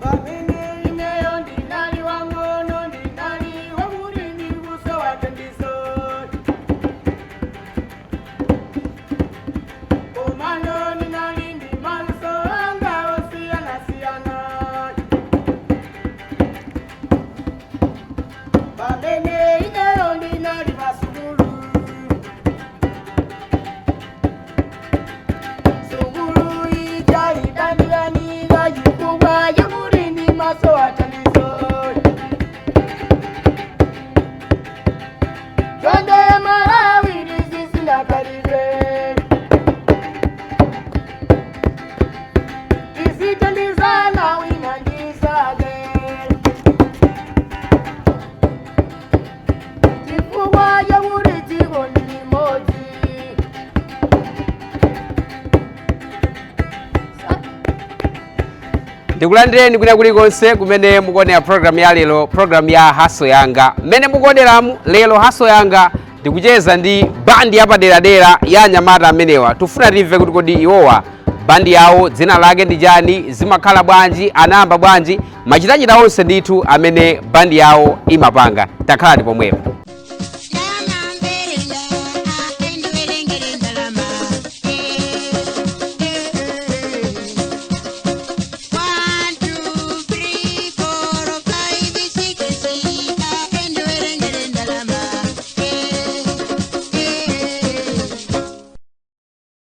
Pamene ineyo ndinali wang'ono, ndinali wamulimi kusowa thandizo. Komano ndinali ndi maluso anga osiyanasiyana. Pamene ineyo ndinali pasukulu, sukulu ija idandilanika chifukwa chakuti ndi maso athandizo. Chonde Malawi, tizisindakalibe, tizithandizana wina ndi mnzake, chifukwa chakuti dziko ndi limodzi. Ndikulandireni kwina kulikonse kumene mukuonera program ya lero, program ya Hustle Yanga. Mmene mukuoneramu lero Hustle Yanga, ndikucheza ndi bandi yapaderadera ya anyamata amenewa. Tifuna timve kuti kodi iwowa bandi yawo dzina lake ndi chani, zimakhala bwanji, anayamba bwanji, machitachita onse ndithu amene bandi yawo imapanga. Takhalani pomwepo.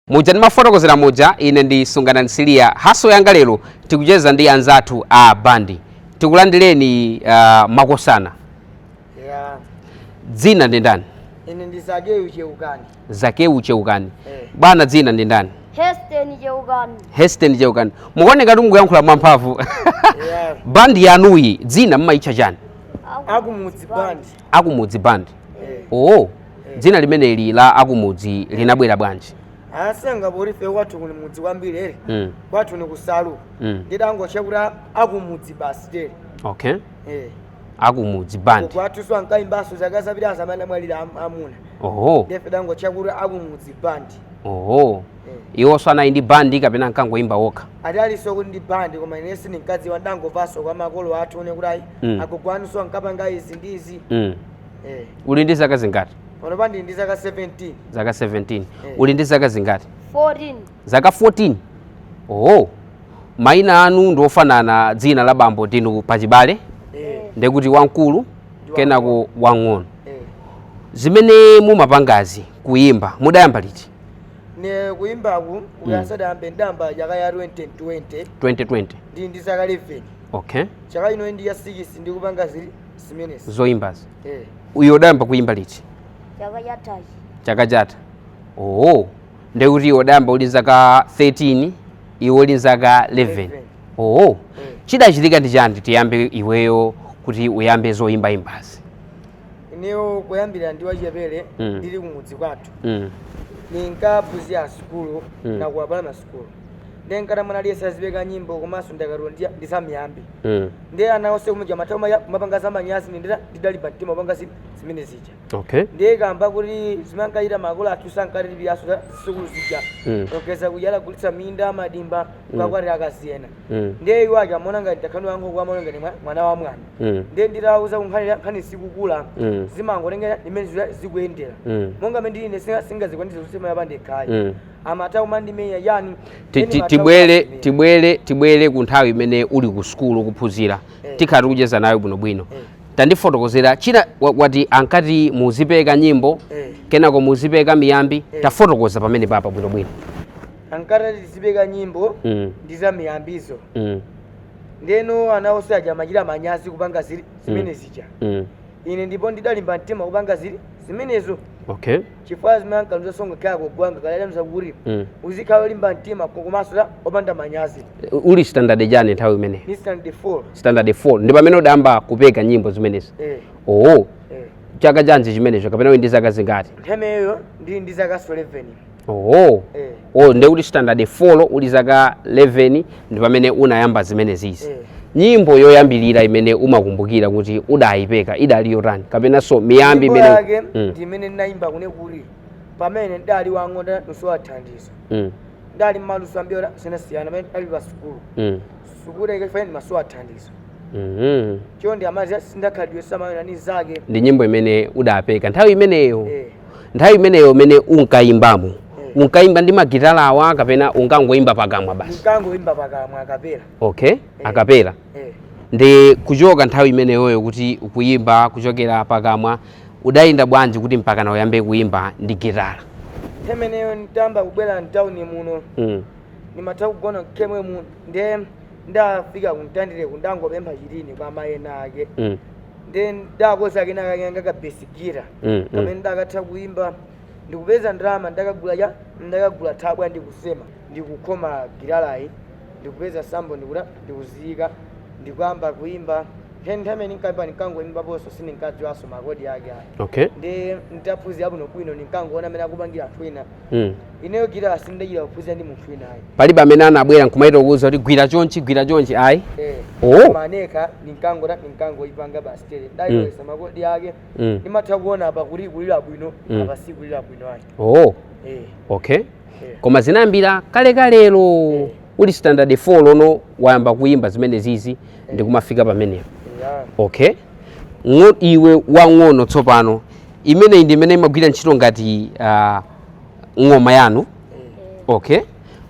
Muja ndimafotokozera muja, ine ndi Sungana Nsilia. Hustle Yanga lero tikucheza ndi anzathu a bandi. Tikulandireni, makosana. Ya. Dzina ndi ndani? Ine ndi Zakeu Cheukani. Zakeu Cheukani. Eh. Bwana, dzina ndi ndani? Hesten Cheukani. Hesten Cheukani. Mukuoneka kuti mukuyankhula mwamphamvu. Ya. Bandi yanuyi dzina mmayitcha chani? Akumudzi Bandi. Akumudzi Bandi. Eh. Oh, dzina limeneli la Akumudzi linabwera bwanji? Asanga poti ife kwathu kuli mudzi kwambiri ere. Kwathu ni kusalu. Ndidangotcha kuti Akumudzi basi tere. Okay. Eh. Akumudzi Bandi. Kwathu ankayimbanso zaka zapita amene amwalira amuna. Ndefe dangotcha kuti Akumudzi Bandi. Oho. Eh. Iwonso anali ndi bandi kapena ankangoyimba wokha? Adalinso kuti ndi bandi, koma ine sindinkadziwa, ndangomvanso kwa makolo athu one kuti ayi, agogo anunso ankapanga izi ndi izi. Eh. Uli ndi zaka zingati? Pano pandi ndi zaka 17. Zaka 17. Eh. Uli ndi zaka zingati? 14. Zaka 14. Oh, mayina anu ndi ofanana, dzina la bambo ndinu pachibale? Eh. Ndekuti wamkulu kenako wang'ono. Eh. Zimene mumapangazi, kuyimba, mudayamba liti? Ne kuyimbaku kuyasadambe, ndamba chaka ya 2020. 2020. Ndi zaka 11. Chaka ino ndi ya 6 ndikupanga zili zimenezi. Zoyimbazi. Eh. Uyo udayamba kuyimba liti? Chaka chathachi. Chaka chatha. Oh, ndekuti iwe udayamba uli zaka 13, iwe uli zaka 11. 11. Oh, chidachitika ndi chani, tiyambe iweyo, kuti uyambe zoyimbayimbazi? Ineyo kuyambira ndi wachepere, ndili kumudzi kwathu, ninkaphunzira sukulu, nakuwa primary school, ndiye nkati mwana aliyense azipeka nyimbo komanso ndakatulo ndisamiyambi. Ndiye ana onse kumudzi amatha kumapanga zamanyazi, ndidalimba mtima kupanga zimene zija. Ndiye kamba kuti zimankachita makolo athu sankalipiraso za sukulu zija, ogeza kuja adagulitsa minda, madimba, kukakwatira akazi ena. Ndiye iwo aja amaona ngati ndakhani wangu, kuamaona ngati mwana wa mwana. Ndiye nditawuza kunkhani nkhani sikukula, zimangotengera limene zikuyendera. Monga mmene ndili ine singazikwanitse kusema yapandekhayi. Amatha kumandimenya yani. Tibwere, tibwere, tibwere ku nthawi imene uli ku sukulu kuphunzira. Eh. Tikhala tikucheza nayo bwinobwino. Eh. Tandifotokozera china wati ankati muzipeka nyimbo, kenako muzipeka miyambi. Eh. Tafotokoza pamene papa bwinobwino. Ankati tizipeka nyimbo ndi za miyambizo. Ndeno ana onse aja amachita manyazi kupanga zimene zija. Ine ndipo ndidalimba mtima kupanga zili zimenezo. Okay. Chifukwa zimene ankandiuza songokhala kugwanga kale adaniuza kuti uzikhala olimba mtima komanso opanda manyazi. Uli standard chani nthawi imeneyo? Ni standard 4. Standard 4 ndi pamene udayamba kupeka nyimbo zimenezi? Eh. Oh. Eh. Chaka chanji chimenecho kapena uli ndi zaka zingati? Nthawi imeneyo ndili ndi zaka 11. Oh. Eh. Oh, ndiye kuti standard 4 uli zaka 11 ndi pamene unayamba zimenezizi. Eh. Nyimbo yoyambirira imene umakumbukira kuti udayipeka idali yotani kapenanso miyambi Nyimbo imene yake ndi imene ndinayimba kune kuti pamene ndali wang'ono ndisowa thandizo. Ndali mmaluso ambiri osiyanasiyana pamene ndali pa sukulu. Sukulu ikafika ndimasowa thandizo. Chonde amazi sindakhalidwe samayona ni zake. Ndi nyimbo imene udapeka nthawi imeneyo. Eh. Nthawi imeneyo imene unkayimbamo, unkayimba ndi magitala awa kapena unkangoyimba pakamwa basi? Nkangoyimba pakamwa a cappella. Okay, a cappella. Eh. Ndi kuchoka nthawi imeneyoyo kuti ukuyimba kuchokera pakamwa, udayenda bwanji kuti mpakana uyambe kuyimba ndi gitala? Nthawi imeneyo nditayamba kubwera mtawuni muno, ndimatha kugona mkhemwe muno, ndiye ndafika kumtandireku ndangopempha chitini kwa amayi ena ake. Ndiye ndakoza kena kake nga ka bass guitar kamene ndakatha kuimba ndikupeza ndalama ndakagula cha ndakagula thabwa ndikusema ndikukhoma gitalayi ndikupeza sambo ndikuta ndikuziyika ndikuyamba kuimba. Nthawi imene ndinkaimba ndinkangoimbaponso sindinkadziwanso makodi ake ayi. Ndi ntaphunzira bwinobwino ndinkangoona amene akupangira anthu ena. Ineyo gitala sindachita kuphunzira ndi munthu wina ayi. Palibe amene anabwera nkumaita kukuuza kuti gwira chonchi, gwira chonchi ayi? Eh. Oh. Koma nekha ndinkangota ndinkangoyipanga basi tere. Ndayilowetsa makodi ake. Ndimatha kuona apa kuti kulira bwino, apa sikulira bwino ayi. Oh. Eh. Okay. Eh. Koma zinayambira kalekalelo. Uli standard 4 lono wayamba kuyimba zimene zizi ndikumafika pamenepo. Yeah. Okay. Iwe wang'ono tsopano imeneyi ndi imene imagwira ntchito ngati ng'oma yanu. Okay.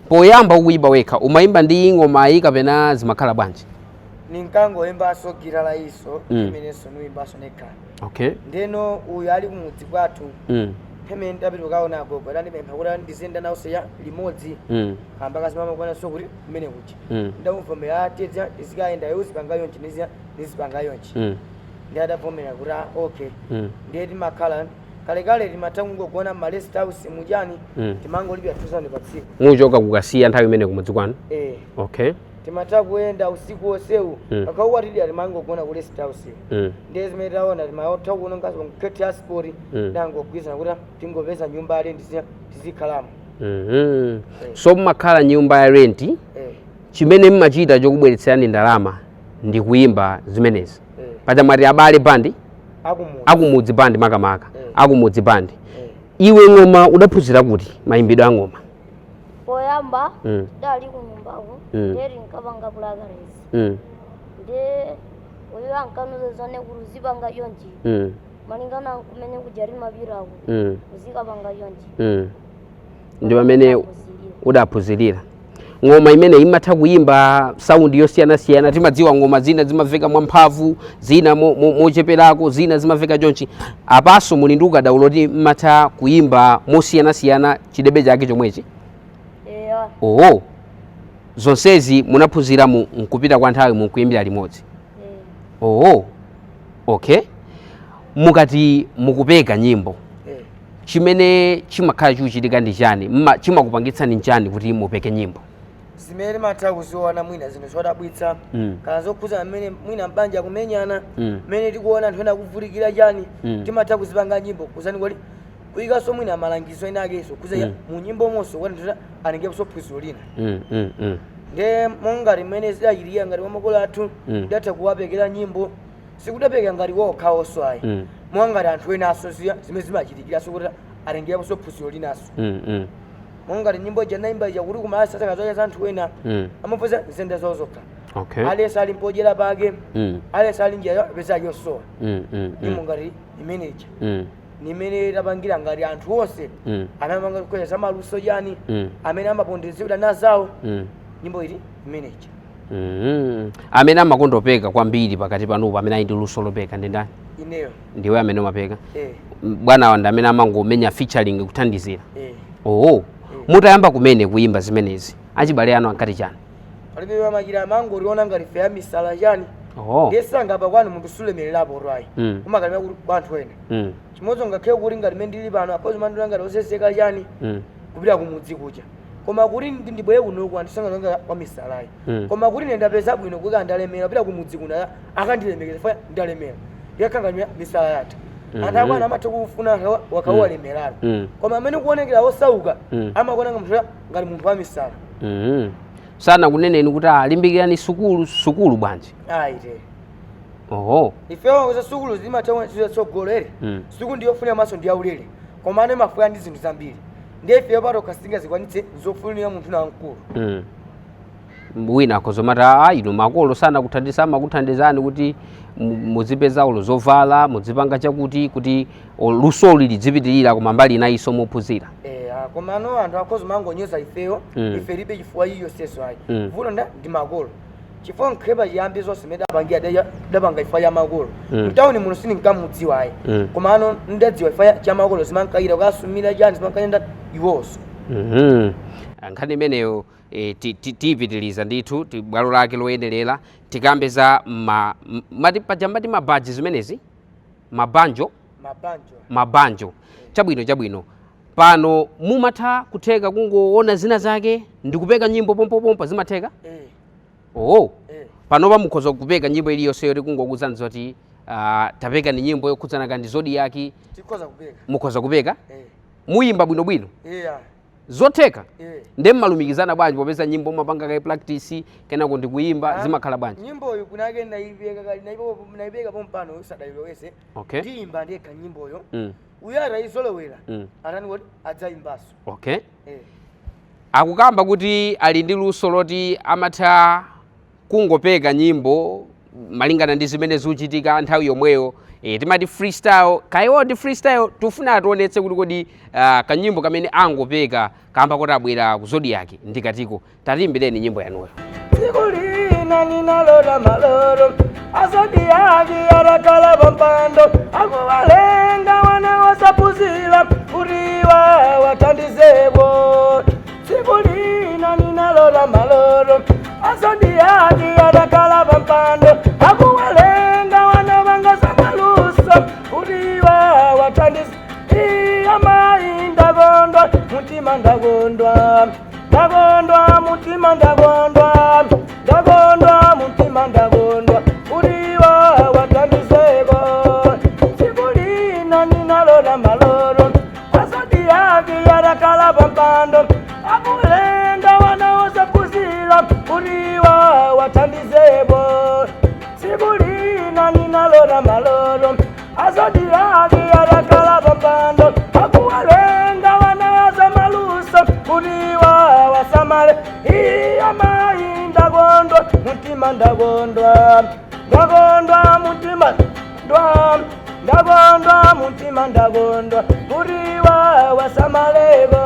Poyamba ukuyimba wekha umayimba ndi ng'omayi kapena zimakhala bwanji? Ninkangoyimbanso gitala iso imenenso nuyimbanso nekha. Okay. Ndeno uyu ali kumudzi kwathu. Pamene ndapita kukaona agogo adandipempha kuti ndiziyenda nawo seya limodzi. Kamba kasimama kuonanso kuti kumene kuja. Ndamuvomera atedza tizikayenda iwe uzipanga yonchi ndizipanga yonchi. Ndiye adavomera kuti okay. Ndiye timakhala kalekale timatha kungogona ma rest house mujani timangolipira 2000 pa tsiku. Muchoka kukasiya nthawi imene kumudzi kwanu? Eh. Okay. Timatha kuyenda usiku wonsewu. Kakauwa tidya timangogona ku rest house. Ndiye zimene taona timatha kuononga ku transport tangogwirizana kuti tingopeza nyumba ya rent tizikhalamo. So mmakhala nyumba ya rent. Chimene mmachita chokubweretserani ndalama ndi kuyimba zimenezi. Paja mwati abale bandi? Akumudzi. Akumudzi bandi makamaka. Akumudzi bandi. Iwe ng'oma udaphunzira kuti mayimbidwe a ng'oma? Poyamba tidali kunyumbako ndiye tinkapanga pulakalezi. Ndiye uyu ankanuza zone kuti uzipanga chonchi. Malingana kumene kuja timapitako. Uzikapanga chonchi. Ndi pamene udaphunzirira. Ng'oma imene imatha kuyimba sound yosiyanasiyana, timadziwa ng'oma zina zimaveka mwamphamvu, zina mocheperako, zina zimaveka chonchi. Apanso muli ndi ukadaulo kuti mmatha kuyimba mosiyanasiyana chidebe chake chomwechi? Eya. Oh. Zonsezi munaphunzira mu nkupita kwa nthawi mukuyimbira limodzi? Oh. Okay. Mukati mukupeka nyimbo. Chimene chimakhala chikuchitika ndi chani? Chimakupangitsani chani kuti mupeke nyimbo? Zimene timatha kuziona mwina zinthu zodabwitsa kana zokhuza mmene mwina mbanja kumenyana mmene tikuona anthu ena akuvutikira chani timatha kuzipanga nyimbo kuzani kuti kuyikanso mwina malangizo ena akenso kuza mu nyimbo monso kuti anthu atengeponso phunziro lina. Ndiye monga mmene zidachitikira ngati kwa makolo athu tidatha kuwapekera nyimbo sikudapeka ngati wokhaonso ayi monga ngati anthu enanso zimene zimachitikiranso kuti atengeponso phunziro linanso. Monga ngati nyimbo ija naimba ija kuti kumalasa saka za anthu ena amaphunzira nzenda zawo zokha. Okay. Aliyense ali mpodyera pake, aliyense ali njira peza yosowa. Nyimbo ngati imene ija ni imene tapangira ngati anthu onse amene amapanga kukweza za maluso chani amene amapondezedwa nazawo nyimbo ili imene ija. Amene amakondopeka kwambiri pakati panupo amene ali ndi luso lopeka ndi ndani? Ineyo. Ndiwe amene umapeka? Bwana wanda amene amangomenya featuring kuthandizira. Oh. Mutayamba kumene kuyimba zimenezi achibale anu ankati chani? Palibe amachira amangoriona ngati fe ya misala chani. Oh. Ndiye sangapa kwanu munthu sulemererapo rwayi. Umakalemera kuti kwa anthu ena. Chimodzi ngakhale kuti ngati mmene ndili pano akhoza mandula ngati oseseka chani kupita kumudzi kuja. Koma kuti ndibwere kunoku anthu sangazanga kwa misalayi. Koma kuti ine ndapeza bwino kuti andalemera kupita kumudzi kuno akandilemekeza fa ndalemera. Ndikakhala misala yatha. Anthu akwana amatha kufuna anthu wakawalemeraro. Koma amene kuonekera osauka amakuona ngati munthu ngati munthu wa misala. Sana kuneneni kuti alimbikirani sukulu sukulu bwanji. Ayi te. Oho. Ifewo za sukulu zimatha zitsogolere. Sukulu ndiyofunika maso ndi yaulere. Koma ane mafuka ndi zinthu zambiri. Ndiye ifeyo pato kasinga zikwanitse zofunika munthu na mkulu. Wina akhozomata inu makolo sana kuthandiza amakuthandizani kuti muzipeza ulo zovala muzipanga chakuti kuti lusoli lidzipitirira koma mbali inayinso mophunzira. Koma ano anthu akhoza mangonyoza ifeyo ife libe chifukwa iyo seso ayi. Vuto ndi makolo. Chifukwa nkhepa chiyambi zonse mene dapangira dapanga ifa ya makolo. Mtawuni muno sindinkamudziwa ayi. Koma ano ndadziwa ifa cha makolo zimankayira kukasumira chani zimankayenda iwonso. Nkhani imeneyo tiyipitiriza ndithu bwalo lake loyenderera tikambe za mati paja mati mabaji zimenezi mabanjo. Mabanjo. Mabanjo. Chabwino chabwino. Pano mumatha kutheka kungoona zina zake ndikupeka nyimbo pompopompa zimatheka? Oh. Panopa mukhoza kupeka nyimbo iliyonse yoti kungokuwuzani zoti tapeka ni nyimbo yokhudzana kandi zodiac. Tikhoza kupeka. Mukhoza kupeka? Muyimba bwinobwino? Yeah. Zotheka? Ndiye mmalumikizana bwanji popeza nyimbo mapanga kai practice kenako ndikuyimba zimakhala bwanji? Nyimboyo kunake ndayipeka kali naipeka pompano usadayilowese. Okay. Ndiyimba ndekha nyimboyo. Uyo atayizolowera. Atani kuti adzayimbaso. Okay. Akukamba kuti ali ndi luso loti amatha kungopeka nyimbo malingana ndi zimene zikuchitika nthawi yomweyo. Timati freestyle, kaiwo ndi freestyle tufuna ationetse kuti kodi kanyimbo kamene angopeka kamba kuti abwera ku Zodiac ndikatiko. Tatiyimbireni nyimbo yanuyo. Tsiku lina ninalota maloro azodiac atakhala pampando akuwalenga wana osaphunzira kuti wathandizeko. Tsiku lina ninalota maloro azodiac atakhala pampando akuwalenga wana vanga samaluso kuti wathandize. Amayi ndakondwa mutima ndakondwa ndakondwa mutima ndakondwa ndakondwa mutima ndakondwa kuti wathandizeko. Tsiku lina ninalota maloro azodiac atakhala pampando akulenga wana osaphunzira kuti wathandizeko. Tsiku lina ninalota maloro azodiac atakhala pampando akuwalenga wana osamaluso kuti wasamale. Amayi ndakondwa mutima ndakondwa ndakondwa mutima ndakondwa mutima ndakondwa kuti wasamaleko.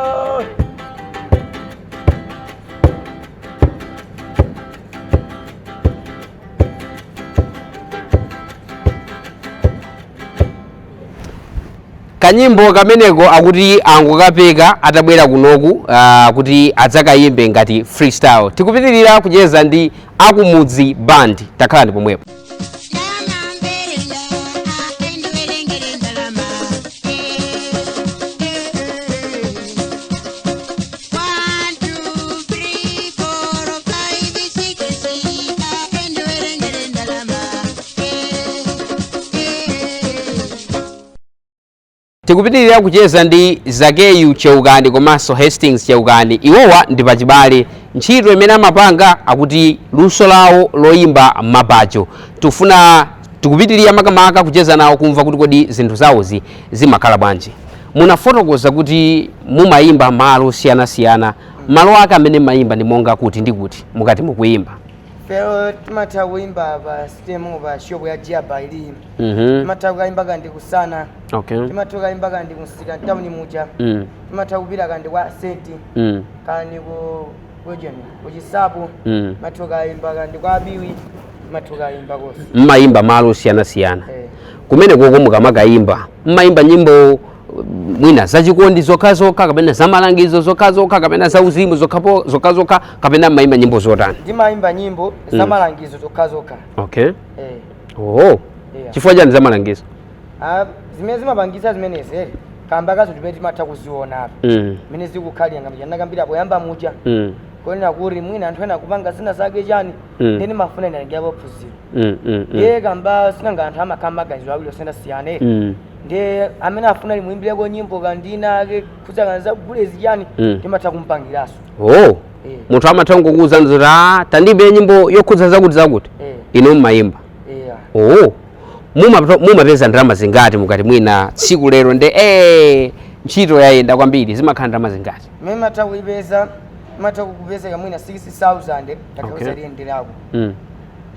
Kanyimbo kameneko akuti angokapeka atabwera kunoku kuti adzakayimbe ngati freestyle. Tikupitirira kucheza ndi Akumudzi Band. Takhalani pomwepo. Tikupitirira kucheza ndi Zakeyu Cheukani komanso Hastings Cheukani. Iwowa ndi pachibale. Ntchito imene amapanga akuti luso lawo loyimba mabajo. Tufuna tikupitirira makamaka kucheza nawo kumva kuti kodi zinthu zawozi zimakhala bwanji. Munafotokoza kuti mumayimba malo osiyanasiyana. Malo ake amene mayimba ndi monga kuti ndi kuti mukati mukuyimba. Fero timatha kuyimba pa sitemu pa shop ya Jiaba ili. Timatha kuyimba kandi kusana. Okay. Timatha kuyimba kandi kusika town muja. Timatha kupita kandi kwa Senti. Kandi ku kujeni kuchisapo. Timatha kuyimba kandi kwa Abiwi. Timatha kuyimba konse. Mmayimba malo osiyanasiyana. Kumene koko mukamakayimba mmayimba nyimbo Mwina zachikondi zokhazokha, kapena zamalangizo zokhazokha, kapena zauzimu zokhazokha, kapena mmayimba nyimbo zotani? Ndimayimba nyimbo zamalangizo zokhazokha. Okay. Eh. Oh. Yeah. Chifukwa chani zamalangizo? Ah, zimene zimapangisa zimenezi ere kamba kazo timene timatha kuziona apa, mmene zikukhalira ngati chanakambira poyamba muja, konena kuti mwina anthu ena akupanga zina zake chani, ndeni mafuna ine ndingapo phunziro. Ndiye kamba sinanga anthu amakhala maganizo awiri osiyanasiyana ere, ndiye amene afuna limuimbireko nyimbo kandina ake kudzakaniza gulezi chani, timatha kumpangiranso. Oh. Eh. Munthu amatha kungokuwuzani zoti, "Ah, tandibe nyimbo yokhudza zakuti zakuti," inu mmayimba? Yeah. Oh. Mumapeza ndalama zingati mukati mwina tsiku lero nde ntchito yayenda kwambiri, zimakhala ndalama zingati? Mmene matha kuipeza, matha kukupezeka mwina 6000 takauza liyenderako,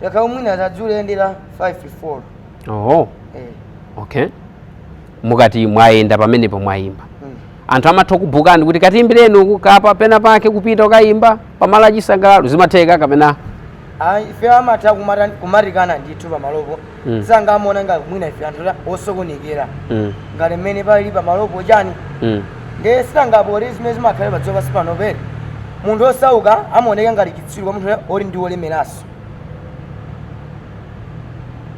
takau mwina tadzuliyendera 54. Oh. Eh. Okay, mukati mwayenda pamenepo mwayimba, anthu amatha kubukani kuti katiyimbireni uku kapa pena pake, kupita ukayimba pamalo achisangalalo, zimatheka kapena? Ah, ife amatha kumatikana ndithu pamalopo. Sangamona ngati mwina ife anthu osokonekera, ngati mmene pali pamalopo chani. Ndiye silangapoti zimene zimakhala padziko pansi pano pere, munthu osauka amaoneka ngati chitsiru kwa munthu oli ndi wolemeranso.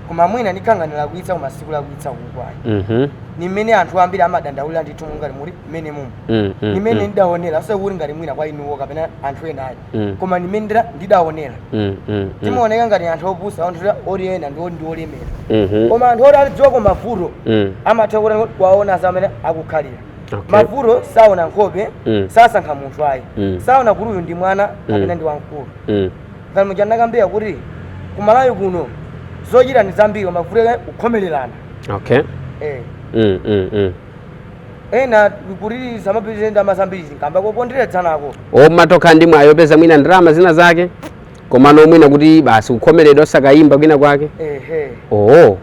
Koma mwina ndikhanganira kuitsa, koma sikulakwitsa kukwayi. Ni mmene anthu ambiri amadandaulira ndithu, ngati muli mmene mumu, ni mmene ndidaonera, osekuti ngati mwina kwa inuwo kapena anthu ena ayi, koma ni mmene ndidaonera. Timaoneka ngati anthu opusa, anthu oti ena ndi oti ndi olemera, koma anthu oti alidziwako mavuto amatha kuti kuwaona za amene akukhalira. Mavuto saona nkhope, sasankha munthu ayi, saona kuti uyu ndi mwana kapena ndi wamkulu. Ngati muchanakambira kuti kumalawi kuno zochita ndi zambiri, koma mavuto kukhomererana. Eh. Ena kuti samapitirize ndalama zambiri zinkamba koponderedzanako. Omatokha ndi mwayi opeza mwina ndalama zina zake, komano mwina kuti basi kukhomeredwa osakayimba kwina kwake. Ehe. Oh.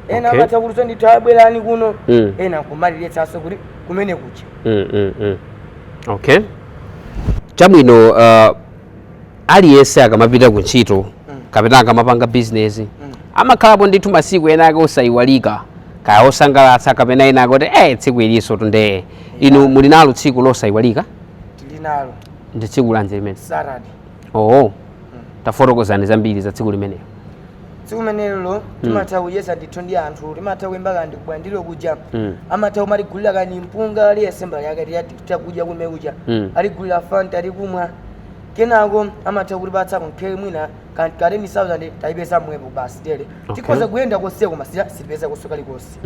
Ena amatha kuti ndithu abwerani kuno, ena nkumaliretsanso kuti kumene kucha. Okay, chabwino. Aliyense akamapita ku ntchito kapena akamapanga bizinesi, amakhalapo ndithu masiku ena ake osayiwalika, kaya osangalatsa kapena ena ake kuti tsiku ilinso tunde. Inu muli nalo tsiku losayiwalika? Tili nalo. Ndi tsiku lanji limene? Saturday. Oh, tafotokozani zambiri za tsiku limenelo. Tsiku limenelo timatha kuyesa ndithu ndi anthu, timatha kuyimba kandi kubwandiro kuja, amatha kumatigulira kani mpunga, aliyese mbali yake takudya kume kuja, aligulira Fanta alikumwa, kenako amatha kutipatsa kunkhere mwina ka 10,000 tayipeza mwepo basi tere. Tikhoza kuyenda konseko koma sitipeza kosoka likonse.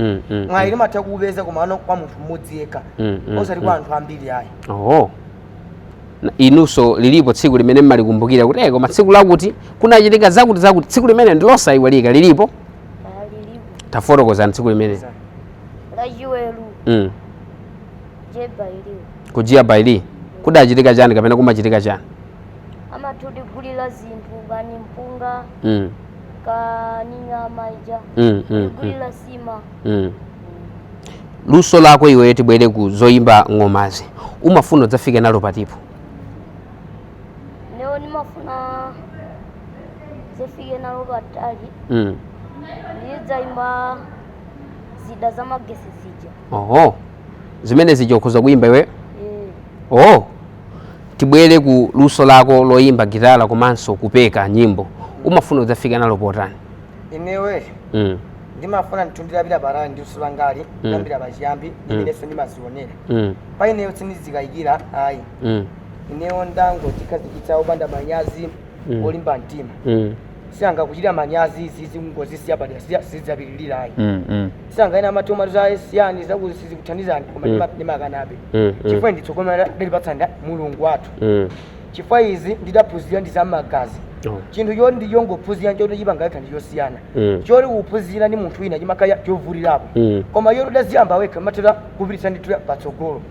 Mwayi limatha kuupeza koma ano kwa munthu mmodzi yekha, osati kwa anthu ambiri ayi. Oh. Inunso lilipo tsiku limene mmalikumbukira kuti koma tsiku lakuti kunachitika zakuti zakuti, tsiku limene ndilosayiwalika, lilipo? Ah, lilipo. Tafotokozani tsiku limene. Lachiweru. Jeba iliwo. Kujiya baili kudachitika chani kapena kumachitika chani? Amatudigulira zinthu kani mpunga, kani nyama ija, tigulira sima. Luso lako iwe, tibwere ku zoyimba ng'omazi, umafuna udzafike nalo patipo? Leo nimafuna zifike nalo patali. Ndidzayimba zida za magesi zija. Oho, zimene zija ukhoza kuyimba iwe? Eh. Oh, tibwere ku luso lako loyimba gitala komanso kupeka nyimbo, umafuna udzafika nalo potani? Inewe ndimafuna ndithu nditapita patali ndi luso langali, kuyambira pachiyambi ndimenenso ndimazionera. Pa ineyo sindizikayikira ayi. Ineyo ndangodzikhazikitsa opanda manyazi, olimba mtima. Sanga kuchita manyazi zizi ngozisiya padera sizidzapitirira ayi. Sanga ena amatoma za siyani zakuti sizikuthandizani, koma ndimakanabe, chifukwa nditsogolo ndilipatsa Mulungu wathu, chifukwa izi ndidaphunzira ndi zamagazi. Chinthu choti ndiyongophunzira choti chipanga yekha ndichosiyana, choti kuphunzira ndi munthu wina chimakhala chovutirapo, koma yoti udaziyamba wekha mathera kupititsa ndithu patsogolo.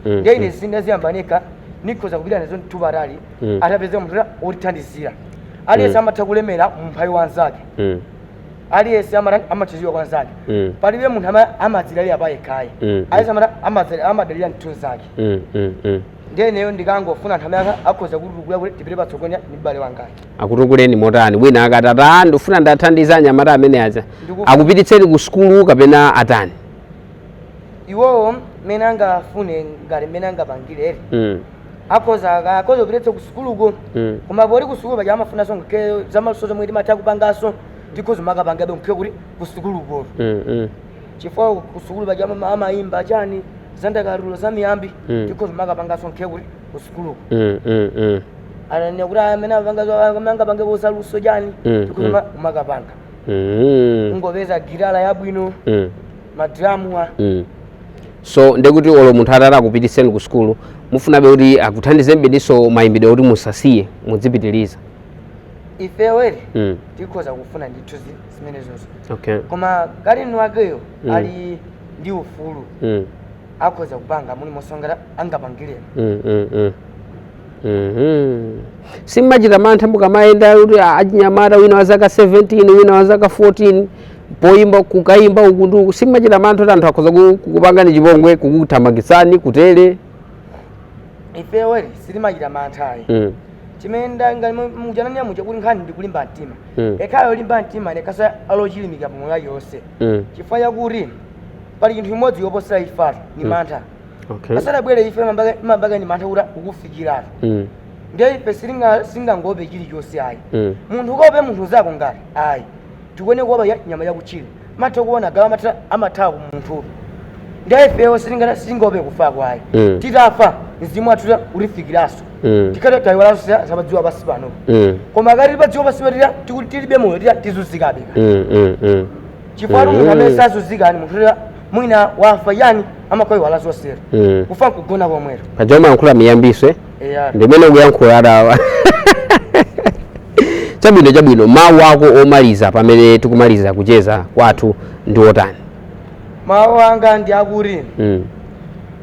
Ndiye ine zindaziyamba nekha, nikhoza kupita nazo ndithu patali, atapeza munthu otithandizira. Aliyense amatha kulemera mumphawi wanzake, aliyense amathandizidwa kwa nzake. Palibe munthu amadzidalira pa yekhayi. Aliyense amadalira ndithu nzake. Ndiye ineyo ndikangofuna anthu amene akhoza kutitukula kuti tipite patsogolo ndi m'bale wangayi. Akutukuleni motani? Wina akati ata ndifuna ndathandiza anyamata amene aja, akupititseni ku sukulu kapena atani? Iwowo mmene angafune, ngati mmene angapangire, akhoza kupititsa ku sukuluko. Koma poti ku sukulu paja amafunanso ngakhale zamaluso zomwe timatha kupanganso, tikhoza makapangabe ngakhale kuti ku sukuluko, chifukwa ku sukulu paja amayimba chani, zandakatulo, za miyambi. Tikhoza makapanganso ngakhale kuti ku sukuluko. Ananena kuti amene amene angapange zaluso chani, tikhoza kumakapanga. Ungopeza gitala yabwino, madramuwa. So ndekuti olo munthu atati akupitiseni ku sukulu, mufunabe kuti akuthandizeni ndiso mayimbidwe, kuti musasiye, mudzipitiriza? Ifewere tikhoza kufuna ndithu zimenezonso. Koma kali wakeyo ali ndi ufulu, akhoza kupanga muli mosongera angapangiremo. Simmachita mantha mukamayenda kuti achinyamata, wina wa zaka 17, wina wa zaka 14, poyimba, kukayimba uku ndi uku, simmachita mantha kuti anthu akhoza kukupangani chipongwe, kukuthamangitsani kutere? Ifewere sitimachita mantha ayi. Chimene mujananiya muja kuti nkhani ndikulimba mtima. Ekhayo olimba mtima nekasa alochilimika pamoyo wake yonse, chifukwa chakuti pali chinthu imodzi yoposera ifatu ni mantha. Asadabwere ife imambaka ni mantha kuti kukufikiratu. Ndiye ife sitingangope chilichonse ayi. Munthu ukaope munthu zako ngati ayi, tikuone kuopa nyama yakutchire, matha kuona gawa matha amathawa ku munthu. Ndiye ifewo sitingaope kufako ayi. Titafa, mzimu wathu utifikiranso. Tikhale tayiwalanso zapadziwa pasi pano. Koma kati padziwa pasi patira tikuti tilibe moyo, tira tizunzikabe. Chifukwa munthu amene sazunzikani, munthu tira mwina wafa yani, amakhayiwala zonsero. Kufa nkugona komwero. Paja umayankhula miyambiswe. Eya. Ndimene ukuyankhula adawa. Chabwino, chabwino. Mawu ako omaliza pamene tikumaliza kucheza kwathu ndi otani? Mawu anga ndi akuti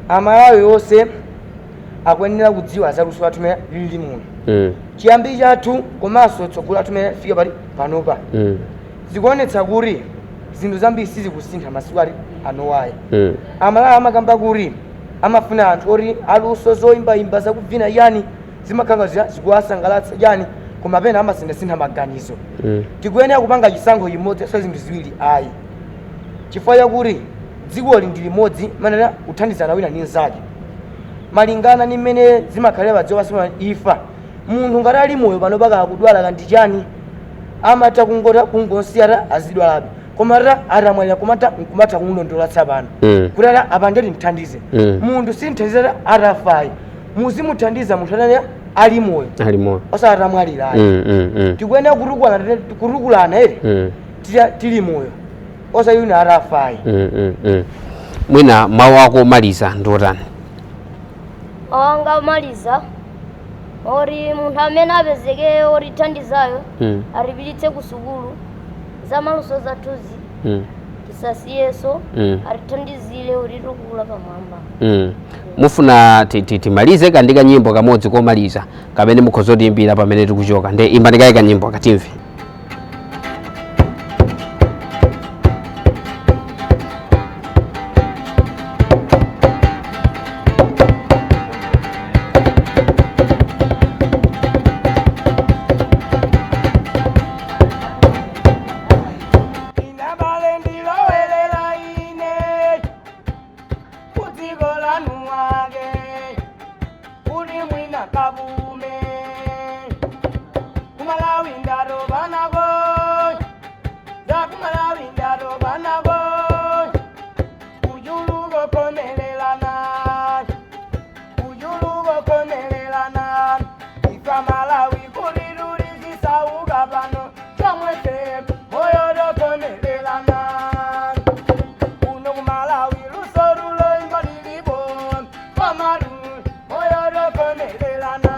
Amalawi onse akuyenera kudziwa za luso lathu mene lili muno, chiyambi chathu komanso tsogolo lathu mene fika pali panopa. Zikuonetsa kuti zinthu zambiri sizikusintha masiku ali anowayi. Amalawi amakamba kuti amafuna anthu oti aluso zoyimbayimba, zakuvina yani, zimakhala zikuwasangalatsa yani, koma pena amasinthasintha maganizo. Tikuyenera kupanga chisankho chimodzi, sa zinthu ziwiri ayi, chifukwa chakuti dzikoli ndi limodzi, manena kuthandizana wina ndi mnzake malingana ndi mmene zimakhalira pa dziko pansi pano. Ifa munthu ngati ali moyo pano paka akudwala kandi chani, amatha kungota kungosiyata azidwalabe, koma ata atamwalira kumata nkumatha kumulondola tsapano kuti ata apa ndeti mthandize. Munthu simthandiza atafayi, muzimuthandiza munthu atani ali moyo. Ali moyo. Osati atamwalira ayi. Tikuyenera kutukulana, kutukulana ere tili moyo, osati wina atafayi. Mwina mawu ako omaliza ndi otani? Awanga omaliza ori munthu amene apezeke otithandizayo atipititse ku sukulu, zamaluso zathuzi tisasiyeso, atithandizire utitukula pamwamba. Mufuna timalize kandi kanyimbo kamodzi komaliza kamene mukhoza kutiimbira pamene tikuchoka? Nde imbani kaye kanyimbo katimve. Inabale ndilowelela ine kudziko lanu wake kuti mwina kabume kumalawi ndatopanako zakumalawi, ndatopanako kujuluko komelelana, kujuluko komelelana. Ifa Malawi kuli luli zisauka pano chomwese moyo tokomelelana kuno kumalawi luso lulo imba lilipo pamalu moyo tokomelelana.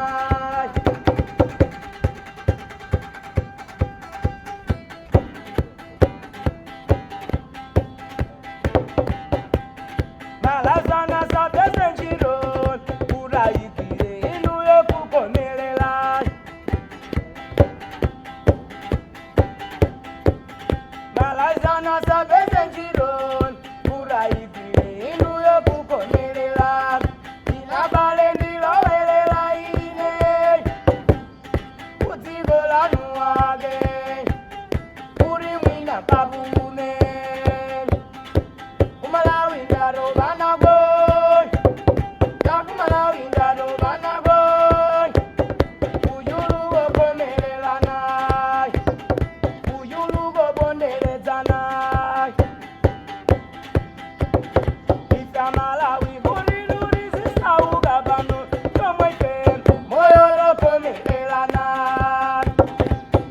Ife Malawi kuliluli zisauka pano chomwe ife moyo lokomelelana.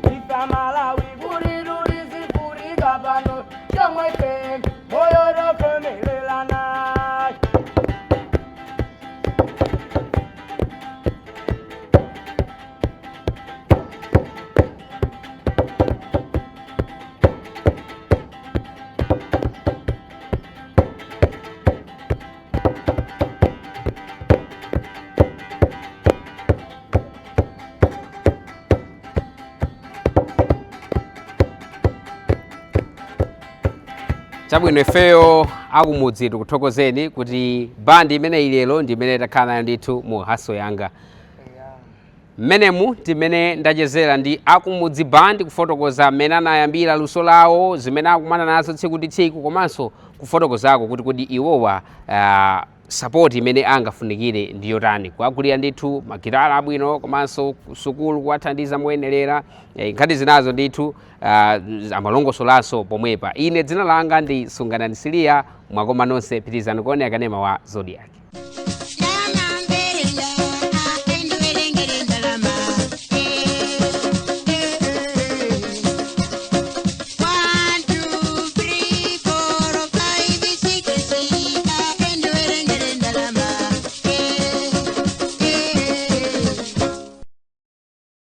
Ife Malawi kuliluli zifurika pano chomwe ife moyo lokomelelana. Chabwino, ifeyo akumudzi tikuthokozeni kuti bandi imene ilero ndi imene takhala nayo ndithu mu Hustle Yanga. Mmenemu timene ndachezera ndi Akumudzi Band, kufotokoza mmene anayambira luso lawo, zimene akumana nazo tsiku ndi tsiku, komanso kufotokozako kuti kodi iwowa support imene angafunikire ndi yotani, kuwagulira ndithu magitala abwino, komanso kusukulu kuwathandiza moyenerera. Nkhani zinazo ndithu amalongosolanso pomwepa. Ine dzina langa ndi Sunganani Siliya. Mwakoma nonse, pitirizani kuonera kanema wa Zodiak.